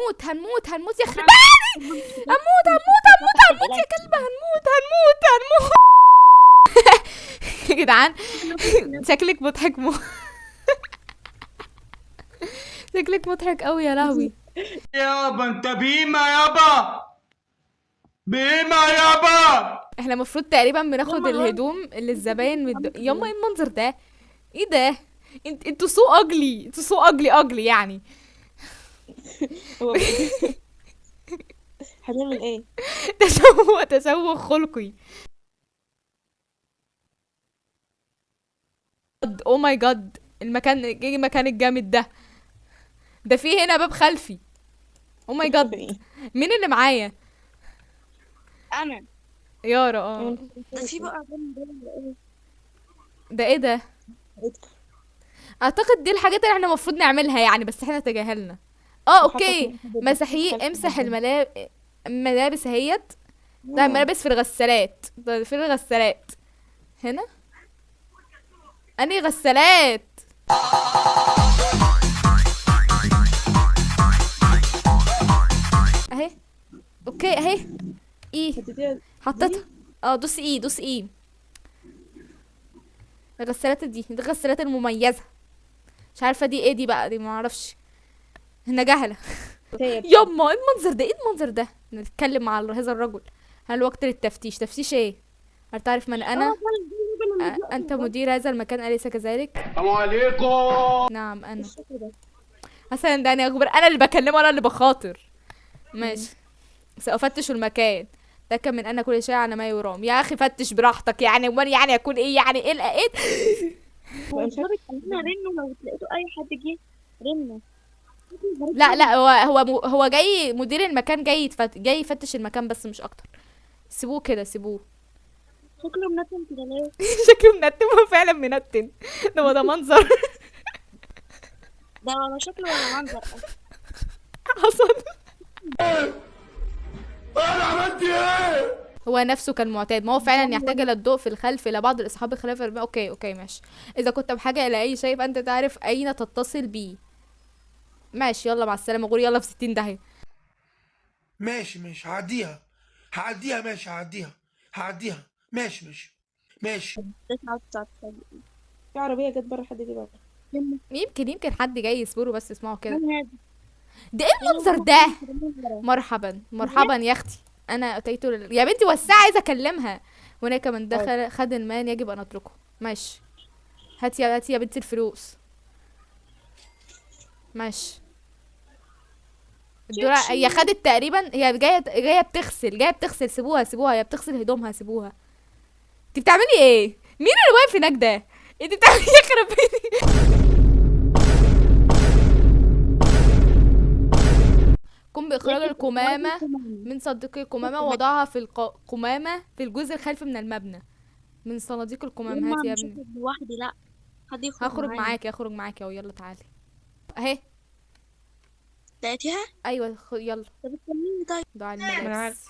هنموت هنموت هنموت، يخرب بيتي، هنموت هنموت هنموت هنموت يا كلبة، هنموت هنموت هنموت. يا جدعان شكلك مضحك شكلك مضحك قوي يا لهوي. يابا انت بيما يابا، بيما يابا. احنا المفروض تقريبا بناخد يما الورد. الهدوم اللي الزباين يما ايه المنظر ده؟ ايه ده؟ انتوا so ugly، انتوا so ugly ugly يعني. هو هنعمل ايه؟ تشوه خلقي. oh my God، المكان ايه؟ المكان الجامد ده، ده فيه هنا باب خلفي. oh my God، مين اللي معايا؟ انا. يارا. اه ده في بقى ده ايه ده؟ اعتقد دي الحاجات اللي احنا المفروض نعملها يعني، بس احنا تجاهلنا. okay، مسحي، امسح الملابس اهيت. ده الملابس في الغسالات، ده في الغسالات هنا. انهي غسالات؟ اهي. okay اهي. ايه حطيتها؟ دوس ايه، دوس ايه. الغسالات دي، دي الغسالات المميزة. مش عارفة دي ايه دي بقى، دي ما اعرفش. هنا جهلة. يما ايه المنظر ده؟ ايه المنظر ده؟ نتكلم مع هذا الرجل. هل وقت للتفتيش؟ تفتيش ايه؟ هل تعرف من انا؟ انت مدير هذا المكان اليس كذلك؟ السلام عليكم. نعم انا. حسنا، ده انا اخبر، انا اللي بكلمه، انا اللي بخاطر. ماشي، سافتش المكان. تأكد من ان كل شيء على ما يرام. يا اخي فتش براحتك يعني، امال يعني اكون ايه يعني؟ ايه ايه؟ رنوا لو لقيتوا اي حد جه رنوا. لا لا، هو جاي مدير المكان، جاي جاي يفتش المكان بس مش اكتر. سيبوه كده، سيبوه. شكله منتن كده ليه؟ شكله منتن، هو فعلا منتن. ده هو ده منظر. ده ولا شكله ولا منظر حصل. انا عملت ايه؟ هو نفسه كان معتاد، ما هو فعلا يحتاج الى الضوء في الخلف الى بعض الاصحاب الخلاف. okay okay ماشي. اذا كنت بحاجه الى اي شيء فانت تعرف اين تتصل بي. ماشي، يلا مع السلامه، غوري يلا في 60 داهيه. ماشي ماشي، هعديها هعديها، ماشي هعديها هعديها، ماشي ماشي ماشي. في عربيه جت بره، حد جه بره. يمكن حد جاي يصبروا بس اسمعوا كده. ده ايه المنظر ده؟ مرحبا مرحبا يا اختي، انا اتيت يا بنتي وسعي، عايزه اكلمها. هناك من دخل خد المال يجب ان اتركه. ماشي، هاتي يا، هاتي يا بنتي الفلوس. ماشي، الدورة هي خدت تقريبا، هي جايه بتغسل، جايه بتغسل. سيبوها سيبوها، هي بتغسل هدومها، سيبوها. انت بتعملي ايه؟ مين اللي واقف هناك ده؟ انت بتعملي ايه؟ يخرب بيتي. قم باخراج القمامه من صندوق القمامه ووضعها في القمامه في الجزء الخلفي من المبنى. من صناديق القمامه. هاتي يا ابني. لوحدي، لا حد يخرج. هخرج معاكي، هخرج معاكي اهو، يلا تعالي اهي. لقيتيها؟ ايوه يلا. طب استنيني طيب. دعاء الملابس.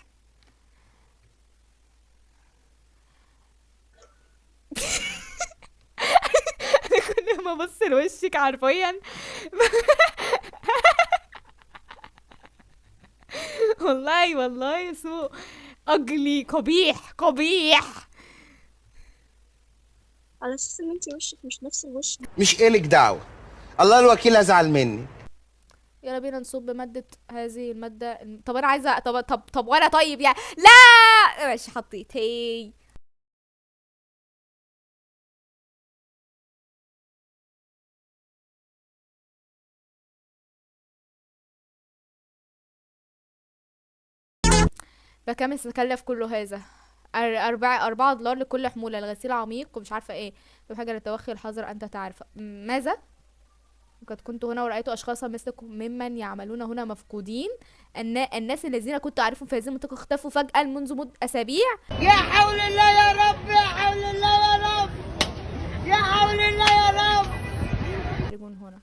انا كل ما ابص لوشك حرفيا والله والله سوء اجلي، قبيح قبيح. على اساس ان انت وشك مش نفس الوش. مش إلك دعوه، الله الوكيل ازعل مني. يلا بينا نصب مادة، هذه المادة. طب انا عايزة، طب طب طب وانا طيب يعني لا ماشي، حطيت هي. بكام سيتكلف كل هذا؟ $4 لكل حمولة. الغسيل عميق ومش عارفة ايه. طب حاجة للتوخي الحذر انت تعرف ماذا؟ قد كنت هنا ورأيت أشخاصا مثلكم ممن يعملون هنا مفقودين. الناس الذين كنت أعرفهم في هذه المنطقة اختفوا فجأة منذ مدة أسابيع. يا حول الله يا رب، يا حول الله يا رب، يا حول الله يا رب. يخرجون هنا.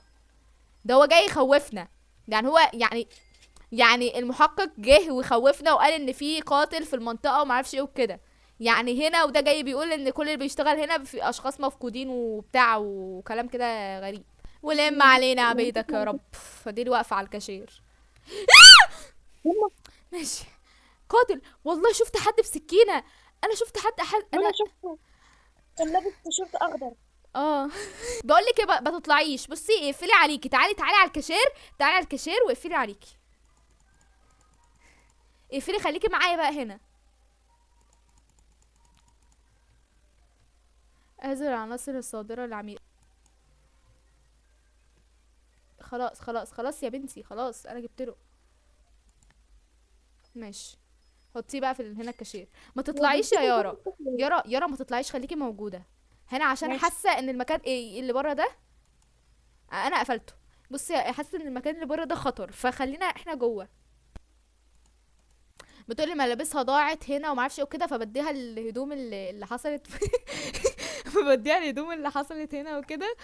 ده هو جاي يخوفنا يعني، هو يعني المحقق جه وخوفنا وقال ان في قاتل في المنطقة وما اعرفش ايه وكده يعني هنا، وده جاي بيقول ان كل اللي بيشتغل هنا في اشخاص مفقودين وبتاع وكلام كده غريب. ولم علينا عبيدك يا رب. فدي واقفة على الكاشير. هم. ماشي. قاتل، والله شفت حد بسكينة. انا شفت حد وانا انا شفته كان لابس تيشيرت اخضر. اه بقول لك ايه، ما تطلعيش. بصي اقفلي عليكي، تعالي تعالي على الكاشير، تعالي على الكاشير واقفلي عليكي. اقفلي، خليكي معايا بقى هنا. هذه العناصر الصادرة للعميل. خلاص خلاص خلاص يا بنتي، خلاص انا جبت له. ماشي، حطيه بقى في هنا الكاشير. ما تطلعيش يا يارا، يارا يارا ما تطلعيش، خليكي موجودة هنا عشان ماشي. حاسة ان المكان ايه اللي بره ده انا قفلته. بصي حاسة ان المكان اللي بره ده خطر، فخلينا احنا جوه. بتقولي ملابسها ضاعت هنا وما اعرفش ايه وكده، فبديها الهدوم اللي حصلت فبديها الهدوم اللي حصلت هنا وكده.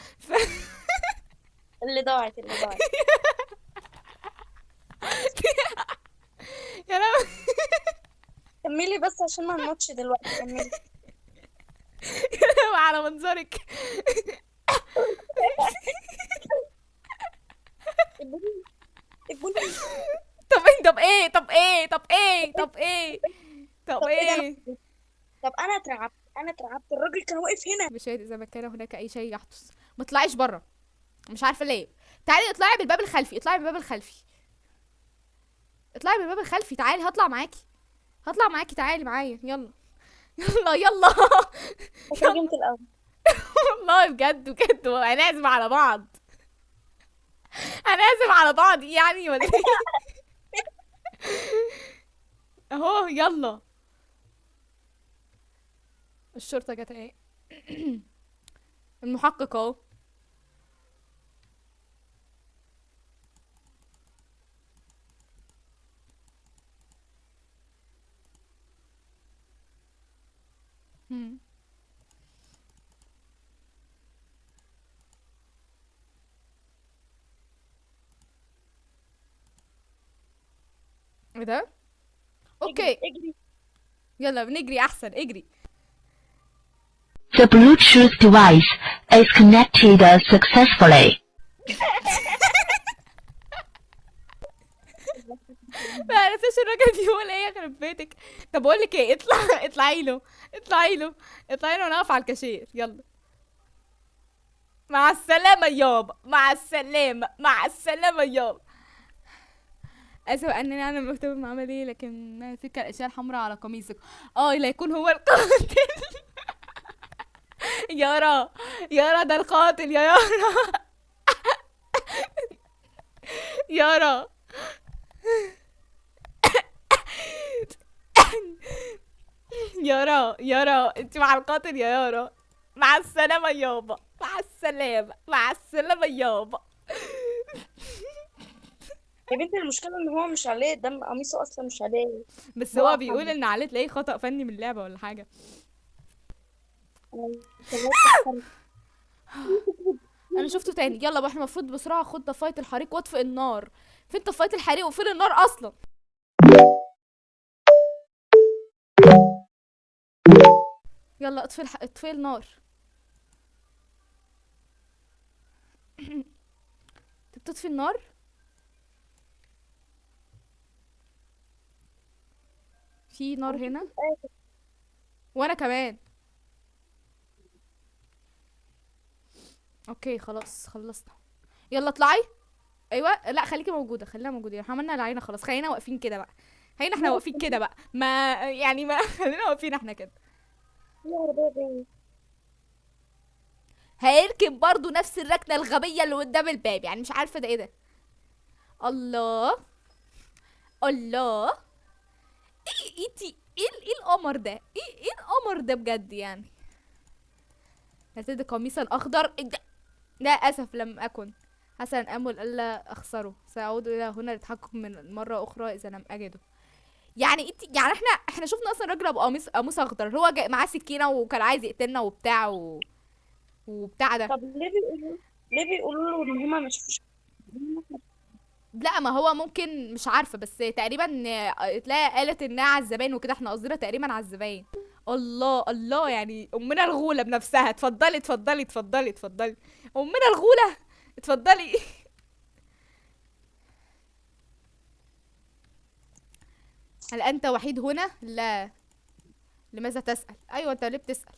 اللي ضاعت، اللي ضاعت. يا لهوي. كملي بس عشان ما نموتش دلوقتي، كملي. على منظرك. ابوني ابوني. طب إيه، طب ايه، طب ايه، طب ايه، طب ايه، طب طب ايه ده؟ ايه؟ طب انا اترعبت، انا اترعبت، الراجل كان واقف هنا. مش اذا ما كان هناك اي شيء يحدث. ما تطلعيش بره، مش عارفه ليه. تعالي اطلعي بالباب الخلفي، اطلعي بالباب الخلفي، اطلعي بالباب الخلفي. تعالي هطلع معاكي، هطلع معاكي، تعالي معايا، يلا يلا يلا. اترجمت الاول. والله بجد بجد هنعزم على بعض، هنعزم على بعض يعني ولا ايه؟ اهو يلا. الشرطة جت اهي. المحقق اهو. هم. ايه ده؟ okay اجري. يلا بنجري احسن، اجري. The Bluetooth device is connected successfully. ما عرفتش الراجل بيقول ايه، يخرب بيتك. طب اقول لك ايه، اطلع اطلعي له، اطلعي له، اطلعي له، وانا اقف على الكاشير. يلا مع السلامة يابا، مع السلامة، مع السلامة يابا. اسف انني انا مكتوب المعاملة ايه، لكن ما تلك الاشياء الحمراء على قميصك. لا يكون هو القاتل. يارا يارا ده القاتل يا يارا. يارا يارا يارا انت مع القاتل يا يارا. مع السلامة يابا، مع السلامة، مع السلامة يابا. يا بنتي المشكلة ان هو مش عليه دم، قميصه اصلا مش عليه. بس هو بيقول ان عليه تلاقيه خطأ فني من اللعبة ولا حاجة. انا شفته تاني. يلا بقى احنا المفروض بسرعة خد طفاية الحريق واطفئ النار. فين طفاية الحريق وفين النار اصلا؟ يلا اطفي اطفي النار. انت بتطفي النار؟ في نار هنا وانا كمان. okay خلاص خلصنا، يلا اطلعي. ايوه لا خليكي موجودة، خلينا موجودين، احنا عملنا اللي علينا خلاص، خلينا واقفين كده بقى، خلينا احنا واقفين كده بقى، ما يعني ما خلينا واقفين احنا كده. في عربية جاية. هيركب برضو نفس الركنه الغبية اللي قدام الباب، يعني مش عارفه ده ايه ده. الله الله، ايه انتي ايه ايه القمر ده؟ ايه القمر ده بجد يعني؟ هرتدي قميصا اخضر. لا اسف لم اكن حسنا، امل الا اخسره، ساعود الى هنا للتحقق من مرة اخرى اذا لم اجده. يعني انت يعني احنا شفنا اصلا راجل ابو قميص اخضر، هو جاي معاه سكينة وكان عايز يقتلنا وبتاع وبتاع ده. طب ليه بيقولوا له ان هما ما شافوش؟ لا ما هو ممكن مش عارفه، بس تقريبا تلاقي قالت انها على الزباين وكده، احنا قصدنا تقريبا على الزباين. الله الله، يعني امنا الغولة بنفسها. اتفضلي اتفضلي اتفضلي اتفضلي، امنا الغولة اتفضلي. هل انت وحيد هنا؟ لا. لماذا تسأل؟ ايوه انت ليه بتسأل؟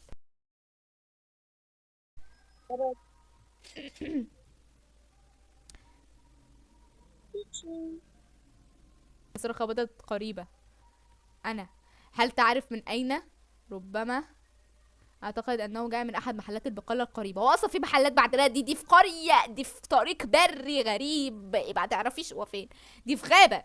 صرخة بدت قريبة. انا هل تعرف من اين؟ ربما اعتقد انه جاي من احد محلات البقالة القريبة. هو اصلا في محلات بعد كده؟ دي في قرية، دي في طريق بري غريب ما تعرفيش هو فين، دي في غابة.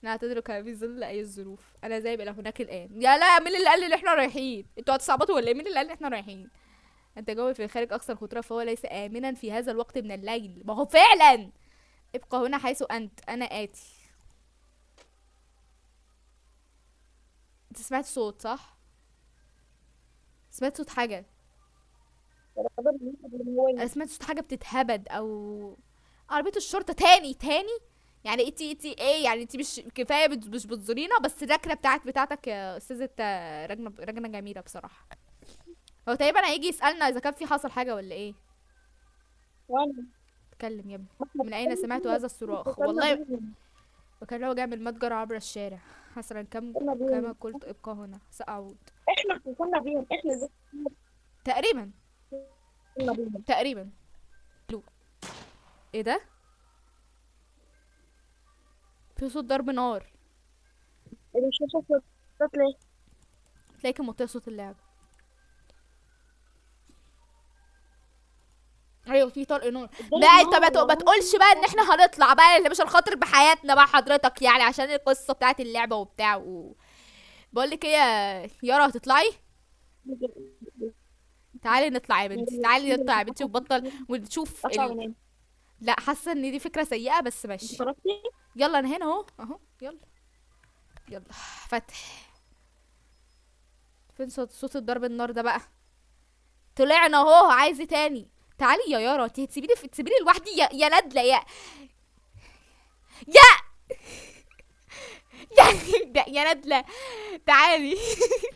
لا تدرك في ظل اي الظروف. انا ذاهب الى هناك الان. يا لا، مين اللي قال ان احنا رايحين؟ انتوا هتصعبطوا ولا ايه؟ مين اللي قال ان احنا رايحين؟ التجول في الخارج اكثر خطورة، فهو ليس امنا في هذا الوقت من الليل. ما هو فعلا. ابقى هنا حيث انت، انا اتي. انت سمعت صوت صح؟ سمعت صوت حاجة. انا سمعت صوت حاجة بتتهبد او عربية الشرطة. تاني تاني يعني انتي ايه يعني؟ انتي مش كفاية مش بتزورينا بس الركنة بتاعتك يا استاذة رجنة، رجنة جميلة بصراحة. هو تقريبا هيجي يسألنا اذا كان في حصل حاجة ولا ايه. وانا اتكلم يا ابني. من اين سمعت هذا الصراخ؟ والله وكان هو جاي من المتجر عبر الشارع. حسنا كما قلت ابقى هنا، سأعود. احنا اتصلنا بيهم، احنا ازاي تقريبا اتصلنا بيهم؟ تقريبا. ايه ده؟ في صوت ضرب نار. اللي مش شايفه صوت ليه؟ تلاقيك موطيه صوت اللعب. ايوه في طلق نار. لا انت ما تقولش بقى ان احنا هنطلع بقى اللي مش هنخاطر بحياتنا بقى حضرتك، يعني عشان القصة بتاعت اللعبة وبتاع بقول لك ايه يا يارا، هتطلعي؟ تعالي نطلع يا بنتي، تعالي نطلع يا بنتي وبطل ونشوف اطلع منين؟ لا حاسه ان دي فكرة سيئه بس ماشي. اتفرجتي؟ يلا انا هنا اهو اهو. يلا يلا فتح. فين صوت الضرب النار ده بقى؟ طلعنا اهو. عايز ايه تاني؟ تعالي يا يارا، انتي هتسيبيني تسيبيني لوحدي يا ندله يا يا يا يا ندله. تعالي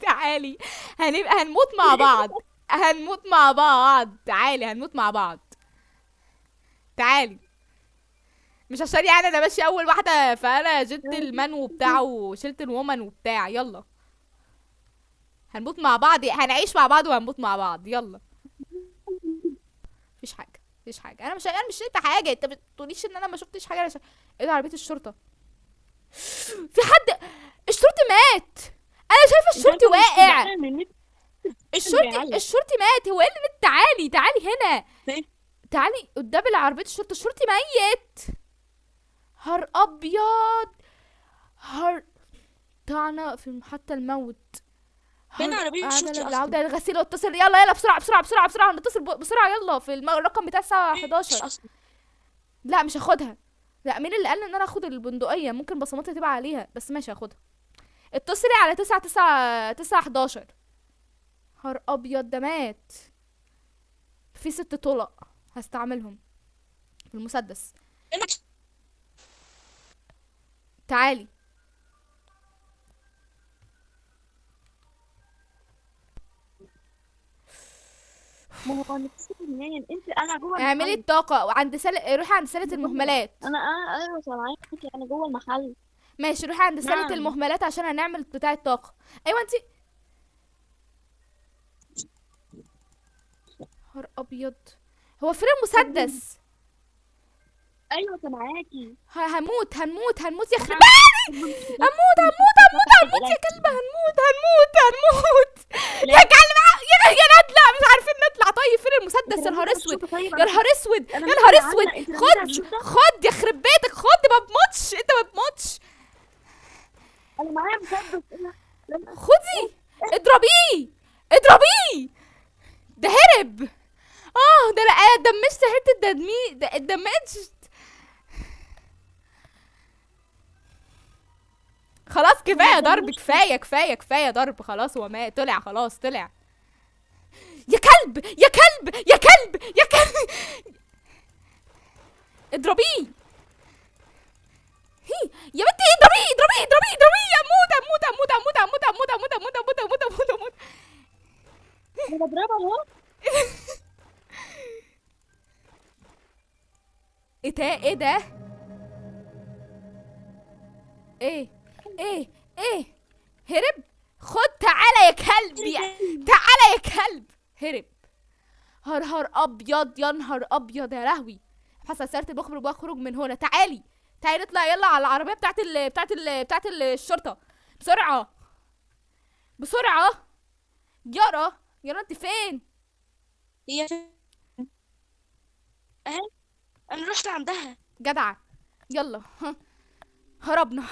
تعالي، هنبقى هنموت مع بعض، هنموت مع بعض. تعالي هنموت مع بعض. تعالي، مش عشان يعني انا ماشية اول واحدة فانا جنتل مان وبتاع وشلت الوومن وبتاع. يلا هنموت مع بعض، هنعيش مع بعض وهنموت مع بعض. يلا مفيش حاجة، مفيش حاجة. انا مش شايفه حاجة. انت ما بتقوليش ان انا ما شفتش حاجة. انا ايه ده؟ عربية الشرطة. في حد، الشرطي مات. انا شايفه الشرطي واقع. الشرطي مات. هو ايه اللي مات؟ تعالي تعالي هنا، تعالي قدام العربية الشرطة. الشرطي ميت. هر ابيض، هر طعنه في حتى الموت. فين عربية الشرطي أصلا؟ العودة للغسيل واتصل. يلا يلا بسرعة بسرعة بسرعة بسرعة، هنتصل بسرعة. يلا في الرقم بتاع الساعة 11. لا مش هاخدها. لا مين اللي قال ان انا اخد البندقية؟ ممكن بصماتي تبقى عليها، بس ماشي هاخدها. اتصلي على 9 9 9 11. هر ابيض ده مات. في 6 طلق هستعملهم في المسدس. تعالي. ما هو هنتصل منين؟ انت انا جوه اعملي الطاقة عند سلة، روحي عند سلة المهملات. انا ايوه سامعاكي، انا جوه المحل. ماشي روحي عند سلة المهملات عشان هنعمل بتاع الطاقة. ايوه انت. نهار ابيض، هو فين المسدس؟ ايوه سامعاكي. هموت هنموت هنموت يا خرب بالي، هموت هموت هموت هموت يا كلبه، هنموت هنموت هنموت يا كلبه يا ندله، مش عارفين نطلع. طيب فين المسدس؟ يا نهار اسود يا نهار اسود يا نهار اسود. خد خد يا خرب بيتك، خد. ما بموتش انت، ما بموتش. انا معايا مسدس. خدي اضربيه اضربيه، ده هرب. ده انا دمجت حتة تدميج، اتدمجت خلاص. كفاية ضرب، كفاية كفاية كفاية ضرب. خلاص هو ما طلع، خلاص طلع. يا كلب يا كلب يا كلب يا كلب، اضربيه. هي يا بنتي اضربيه اضربيه اضربيه اضربيه. اموت اموت اموت اموت اموت اموت اموت اموت اموت اموت اموت اموت. انا بضربها اهو. ايه ده؟ ايه ده؟ ايه ايه ايه هرب؟ خد تعالى يا كلب، يا تعالى يا كلب. هرب. هرهر ابيض، يا نهار ابيض يا لهوي. حصل سيارة المخبر واخرج من هنا. تعالي تعالي نطلع يلا على العربية بتاعت الشرطة. بسرعة بسرعة. يارا يارا انت فين؟ هي فين؟ اهي، انا رحت عندها. جدعة. يلا. ها. هربنا.